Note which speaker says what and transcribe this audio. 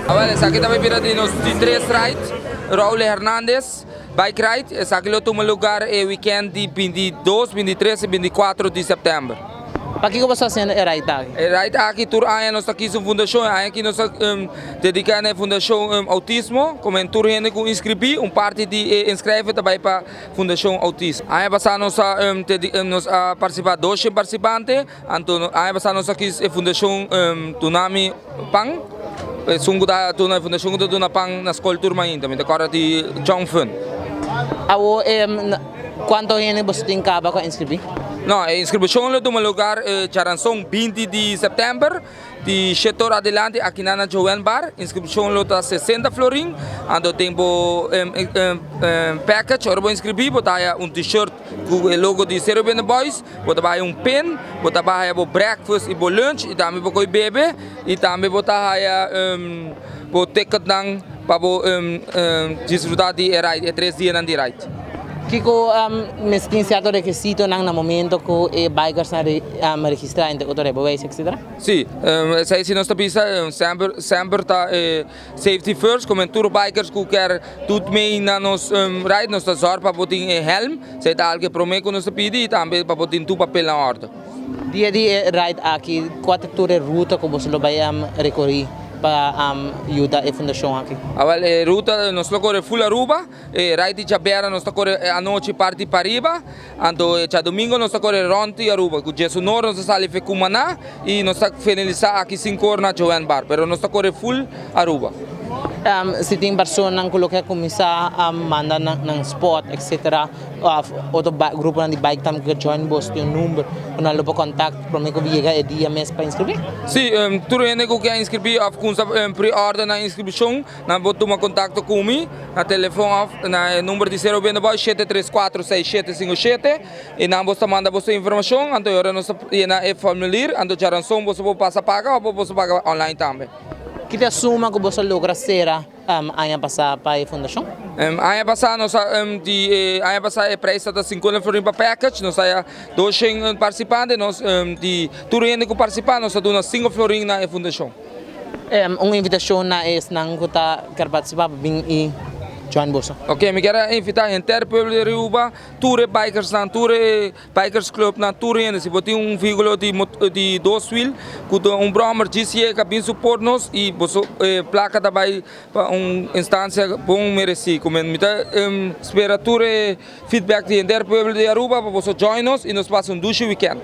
Speaker 1: Awel, esaki ta bay bira di nos di tres ride, Raul Hernandez Bike Ride. Esaki lo tuma lugar e weekend di 22, 23 y 24 di september.
Speaker 2: Pakico bo ta haciendo e ride aki?
Speaker 1: E ride aki tur aña nos ta kies un fundacion. E aña aki nos ta dedica na e fundacion Autismo. Como en tur hende cu inscribi, un parti di e inscrive ta bay pa Fundacion Autismo. Aña pasa nos a nos a participa 200 participante. Anto aña pasa nos a kies e fundacion Dunami Pan. Esun cu ta duna e fundacion cu ta duna pan na scol tur mainta. Mi ta corda di John Fun.
Speaker 2: Awo cuanto hende boso tin caba cu a inscribi?
Speaker 1: No, e inscripcion lo tuma lugar djaranson 20 di september di shete or adelante aki na na Joen Bar. Inscripcion lo ta 60 florin. Anto den bo package ora bo inscribi bo ta haya un t-shirt cu e logo di Seru Bende Boys. Bo ta haya un pen, bo ta haya bo breakfast y bo lunch y tambe bo coy bebe y tambe bo ta haya bo ticketnan pa bo disfruta di e ride, e tres dianan di ride.
Speaker 2: Kico mester tin cierto requisitonan na momento cu e bikersnan registra entre otro rijbewijs etc?
Speaker 1: Si, esey si nos ta bisa semper semper ta e safety first, como tur bikers cu kier doet mee na nos ride nos ta zorg pa bo tin e helm, esey ta algo e prome cu nos ta pidi y tambe pa bo tin tur papel na orde.
Speaker 2: Dia di e ride aki, cua ta tur e ruta cu boso lo bay recori pa yuda e fundacion aki?
Speaker 1: Awel, e ruta nos lo core full Aruba, e ride di djabièrnè nos ta core anochi parti pariba, anto e djadomingo nos ta core rond di Aruba, cu djesunor nos ta sali fe Cumaná y nos ta finalisa aki sinkor na Joanne Bar, pero nos ta core full Aruba.
Speaker 2: Si tin personanan cu lo ke cuminsa manda nan spot etc. Of otro gruponan di bike tambe ku ke join bos tin un number ku nan lo por contact prome ku yega e dia mes pa inscribi?
Speaker 1: Si, tur hende ku ke inscribi of kumsa pre-order nan inscripcion nan por tuma contacto ku mi na telefon of na e number di Sero Bende Boy 7346757 y nan bos ta manda boso informacion anto e ora nos ta yena e formulier anto djaranson boso por pasa paga of boso paga online tambe.
Speaker 2: Ki ta suma ku boso logra sera Aña pasá pa e fundashon?
Speaker 1: Aña pasá nos a di e aña pasá e prijs ta 50 florin pa package, nos haya 200 participante, nos di tur hende ku partisipá nos ta duna 5 florin na e fundashon.
Speaker 2: Un invitashon na esnan ku ta kier partisipá pa bin i join boso.
Speaker 1: Ok, mi kier a invitá henter pueblo di Aruba, tur e bikersnan, tur e Bikers Club na tur hende si bo tin un vehículo di di dos wiel cu ta un brommer djis yega bin support nos y boso placa ta bay pa un instancia bon mereci cu mi ta spera tur e feedback di henter pueblo di Aruba pa boso join nos y nos pasa un dushi weekend.